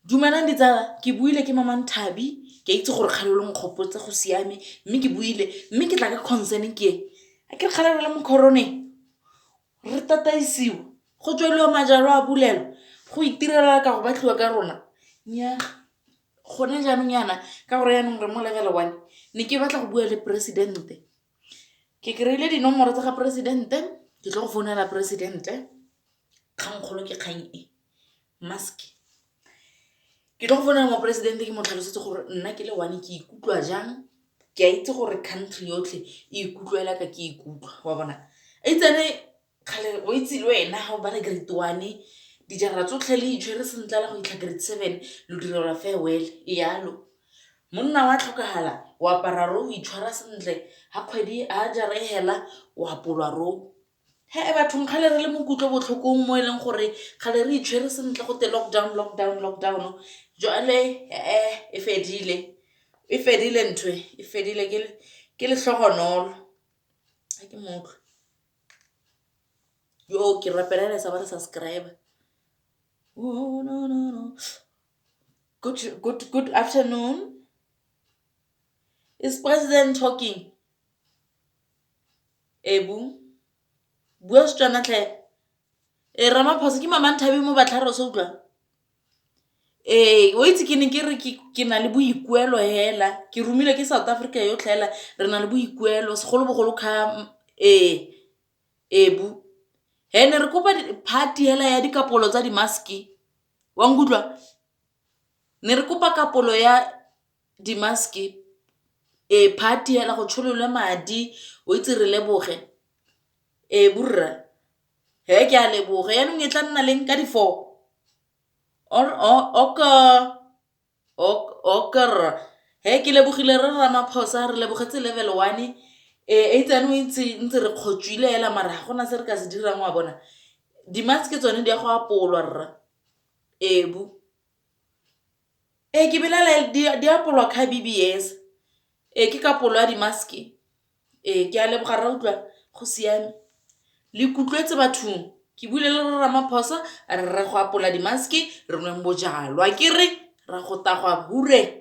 Dumelang ditsala, ke buile ke Mama Nthabi, ke a itse gore kgale lo nkgopotse go siame mme ke buile mme ke tla ka concern ke e, akere kgale re le mo coroneng re tataisiwa, go tsweliwa majalwa a bulelwa, go itirelwa ka go batliwa ka rona, nnyaa gone jaanong yana ka gore jaanong re mo level one ne ke batla go bua le president-e. Ke kry-ile dinomoro tsa ga president-e ke tlo go founela president-e, kgang kgolo ke kgang e mask. Ke tlo go founela moporesidente ke mo tlhalosetse gore nna ke le one ke ikutlwa jang, ke a itse gore country yotlhe e ikutlwa fela ka ke ikutlwa wa bona. Aitsane kgale o itse le wena ga o bala grade one dijara tsotlhe le itshwere sentle fela go fitlha grade seven lo direlwa farewell jalo. Monna wa tlhokagala o apara roo o itshwara sentle ga kgwedi ga jara e fela o apolwa roo. Bathong kgale re le mo kutlobotlhokong mo e leng gore kgale re itshwere sentle gote lockdown, lockdown, lockdown jwale e fedile, e fedile ntho e, e fedile ke letlhogonolo ga ke mo utlwe. Ke rapela sa ba re subscribe. Oh no no no, good good good afternoon, is president talking? Ebu, bua Setswana tlhe. Ee Ramaphosa ke Mama Nthabi mo Batlhare o sa utlwa? Ee o itse ke ne ke re ke na le boikuelo hela ke romilwe ke South Africa yotlhe hela re na le boikuelo segolobogolo kha ee ebu. He ne re kopa party hela ya dikapolo tsa di-mask-e wa nkutlwa? Ne re kopa kapolo ya di-mask-e ee party hela go tshololwe madi o itse re leboge, ee borra he ke a leboga jaanong e tla nna leng ka di-four or okay rra he ke lebogile rre Ramaphosa re lebogetse level one ee aitsane o itse ntse re kgotswile hela mara ga gona se re ka se dirang wa bona di-mask tsone di ya go apolwa rra ebu. Ee ke belaela di apolwa kha B_B_S, ee ke kapolo ya di-mask-e, ee ke a leboga rra utlwa go siame. Le ikutlwetse bathong ke buile le rre Ramaphosa a re re go apola di-mask-e re nweng bojalwa akere ra go tagwa hure.